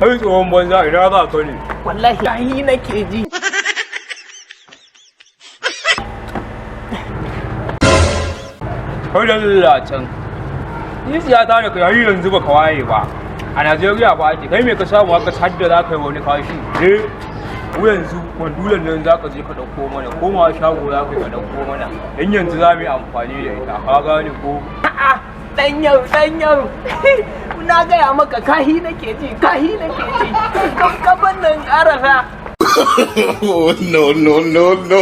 Kai tsohon banza, ina za ka ne? Wallahi kahi nake ji. Kai da Allah can. Ni siya ta da kai har yanzu baka waye ba. A Najeriya ba ake kai me ka samu haka har da za ka yi wani kashi. Eh, mu yanzu kwandulan nan za ka je ka ɗauko mana, komawa shago za ka yi ka ɗauko mana. Dan yanzu za mu yi amfani da ita, ka gane ko? A'a, dan yau, dan yau. Na gaya maka kahi nake ji, kahi nake ji. Kaban nan ƙarasa. Oh, no, no, no, no.